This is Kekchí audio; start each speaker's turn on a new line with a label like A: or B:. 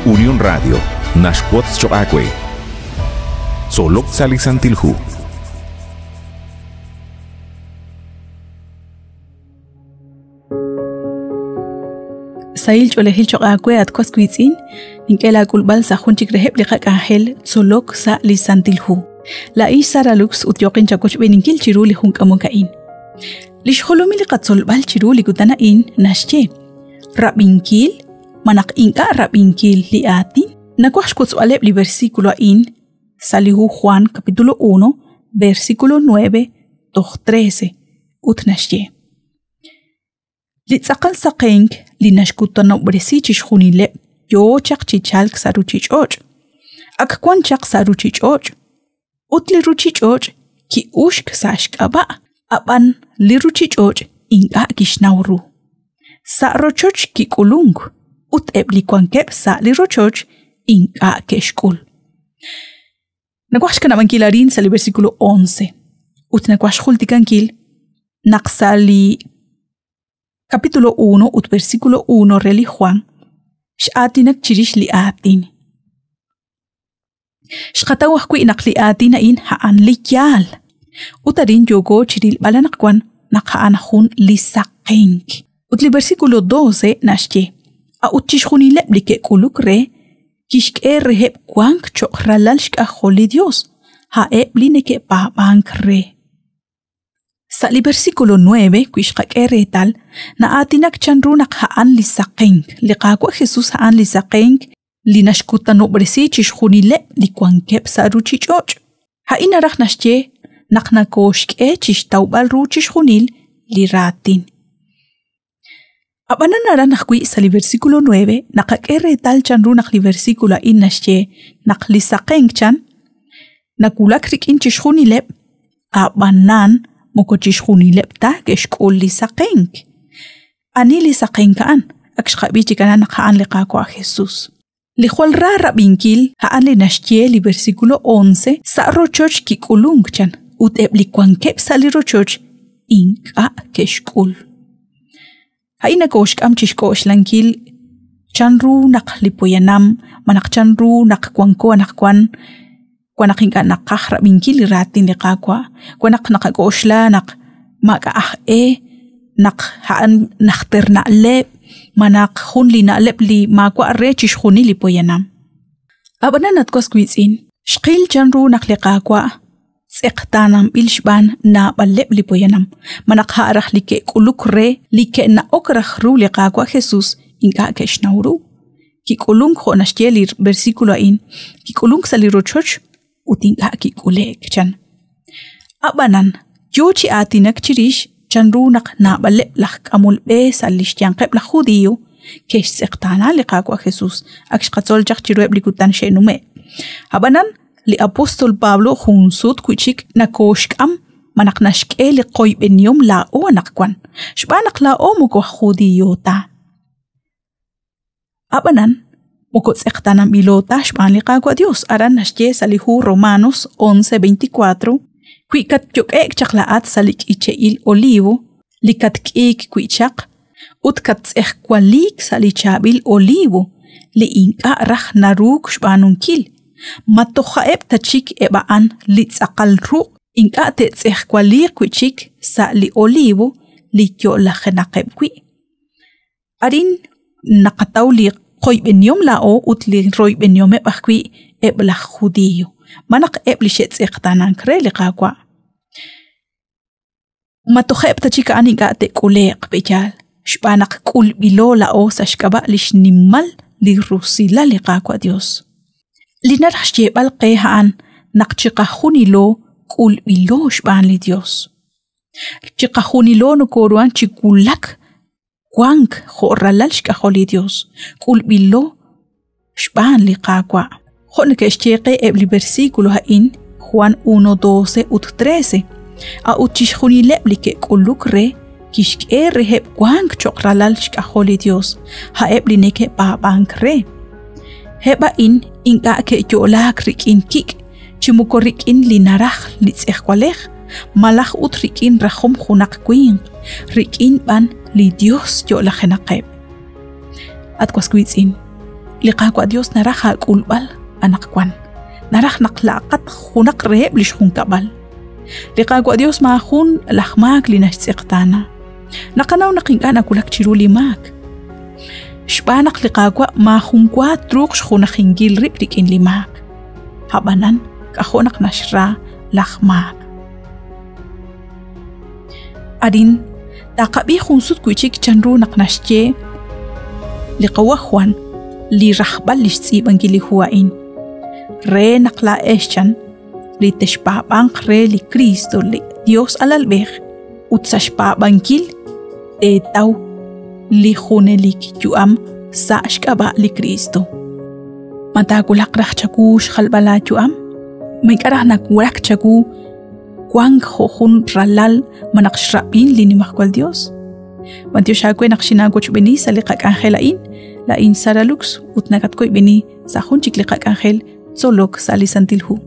A: Unión Radio naxwotz choq' aawe. Tzolok sa' li Santil Hu.
B: Sahil ch'oolejil choq' aawe at was wiitz'in, nink'e laak'ulb'al sa' jun chik reheb' li qak'anjel tzolok sa' li Santil Hu. Laa'in Sara Lux ut yooqin chawochb'eeninkil chiru li jun k'amok a'in. Li xjolomil li qatzolb'al chiru li kutan a'in naxye rab'inkil malaj ink'a' rab'inkil li aatin. Nawaj xwotzb'aleb' li versículo a'in sa' li hu Juan capítulo 1, versículo 9 toj 13 ut naxye: Li tz'aqal saqenk li naxkutanob'resi chixjunileb' yoo chaq chi chalk sa' ruchich'och'. Ak wan chaq sa' ruchich'och', ut li ruchich'och' ki'uxk sa' xk'ab'a', ab'an li ruchich'och' ink'a' kixnaw ru. Sa' rochoch kik'ulunk, ut eb' li wankeb' sa' li rochoch ink'a' ke'xk'ul. Nawaj xkanab'ankil arin sa' li versículo 11 ut nawaj xjultikankil naq sa' li capítulo 1 ut versículo 1 re li Juan x'aatinak chirix li aatin. Xqataw ajwi' naq li aatin a'in a'an li yaal. Ut arin yooko chirilb'al anaqwan naq a'an jun li saqenk. Ut li versículo 12 naxye: A'ut chixjunileb' li ke'k'uluk re kixk'e reheb' wank cho'q ralal xk'ajol li Dios, a'eb' li neke'paab'ank re. Sa' li versículo 9, wi xqak'e reetal, na'aatinak chanru naq a'an li saqenk. Li Qaawa' Jesús a'an li saqenk li naxkutanob'resi chixjunileb' li wankeb' sa' ruchich'och'. A'in naraj naxye naq nakooxk'e chixtawb'al ru chixjunil li raatin. Ab'anan aran ajwi' sa' li versículo 9 naqak'e reetal chanru naq li versículo a'in naxye naq li saqenk chan nawulak rik'in chixjunileb', ab'anan moko chixjunileb' ta ke'xk'ul li saqenk. Ani li saqenk a'an? Ak xqab'i chik aran naq a'an li Qaawa' Jesús. Li jwal ra rab'inkil a'an li naxye li versículo 11 sa' rochoch kik'ulunk chan ut eb' li wankeb' sa' li rochoch ink'a' ke'xk'ul. A'in nakooxk'am chi xk'oxlankil chanru naq li poyanam malaj chanru naq wanko anaqwan wan naq ink'a' naqaj rab'inkil li raatin li Qaawa', wan naq naqak'oxla naq maak'a' aj e, naq a'an najter na'leb', malaj jun li na'leb' li maawa' re chixjunil li poyanam. Ab'anan at was wiitz'in, xqil chanru naq li Qaawa' tz'eqtaananb'il xb'aan naab'aleb' li poyanam, malaj a' raj li ke'k'uluk re li ke'na'ok raj ru li Qaawa' Jesús ink'a' ke'xnaw ru. Kik'ulunk jo' naxye li versículo a'in, kik'ulunk sa' li rochoch ut ink'a' kik'ule'k chan. Ab'anan, yo chi aatinak chirix chanru naq naab'aleb' laj k'amol b'e sa' li xyanqeb' laj judío ke'xtz'eqtaana li Qaawa' Jesús, ak xqatzol chaq chiruheb' li kutan xe'nume'. Ab'anan, li apóstol Pablo jun sut wi' chik nakooxk'am malaj naxk'e li qoyb'enihom laa'o anaqwan, xb'aan naq laa'o moko aj judío ta. Ab'anan, moko tz'eqtaananb'ilo ta xb'aan li Qaawa' Dios, aran naxye sa' li hu Romanos 11:24, wi katyok'e'k chaq laa'at sa' li k'iche'il olivo, li katk'iik wi' chaq, ut kattz'ejwaliik sa' li chaab'il olivo, li ink'a' raj naruuk xb'aanunkil, ma toja'eb' ta chik eb' a'an li tz'aqal ruq' ink'a' te'tz'ejwaliiq wi' chik sa' li olivo li yo'lajenaqeb' wi'. Arin naqataw li qoyb'enihom laa'o ut li royb'enihomeb' ajwi' eb' laj judío, malaj eb' li xe'tz'eqtaanank re li Qaawa'. Ma tojeb' ta chik a'an ink'a' te'k'ule'q b'eyaal, xb'aan naq k'ulb'ilo laa'o sa' xk'ab'a' li xnimal li rusilal li Qaawa' Dios. Li naraj xyeeb'al qe a'an naq chiqajunilo k'ulb'ilo xb'aan li Dios. Chiqajunilo nokoruhan chi wulak wank jo' ralal xk'ajol li Dios, k'ulb'ilo xb'aan li Qaawa'. Jo' neke'xye qe eb' li versículo a'in, Juan 1:12 ut 13, a'ut chixjunileb' li ke'k'uluk re kixk'e reheb' wank cho'q ralal xk'ajol li Dios, a'eb' li neke'paab'ank re. Eb' a'in ink'a' ke'yo'laak rik'in kik' chi moko rik'in li naraj li tz'ejwalej, malaj ut rik'in rajom junaq winq, rik'in b'an li Dios yo'lajenaqeb'. At was wiitz'in, Li Qaawa' Dios naraj aak'ulb'al anaqwan. Naraj naq laaqat junaq reheb' li xjunkab'al. Li Qaawa' Dios maajun laj maak li naxtz'eqtaana. Naqanaw naq ink'a' nawulak chiru li maak. Xb'aan naq li Qaawa' maajun wa truuq xjunajinkil rib' rik'in li maak. Ab'anan k'ajo' naq naxra laj maak. Arin taqab'i jun sut wi'chik chanru naq naxye li qawa' Juan li rajb'al li xtz'iib'ankil li hu a'in. Re naq laa'ex chan li texpaab'anq re li Cristo li Dios alalb'ej ut sa' xpaab'ankil teetaw li junelik yu'am sa' xk'ab'a' li Cristo. Ma taawulaq raj chawu xjalb'al aayu'am? Ma ink'a' raj nawulak chawu wank jo' jun ralal malaj xrab'in li Nimajwal Dios? B'antiox aawe naq xinaawochb'eeni sa' li qak'anjel a'in, laa'in Sara Lux ut nakatwoyb'eni sa' jun chik li qak'anjel tzolok sa' li Santil Hu.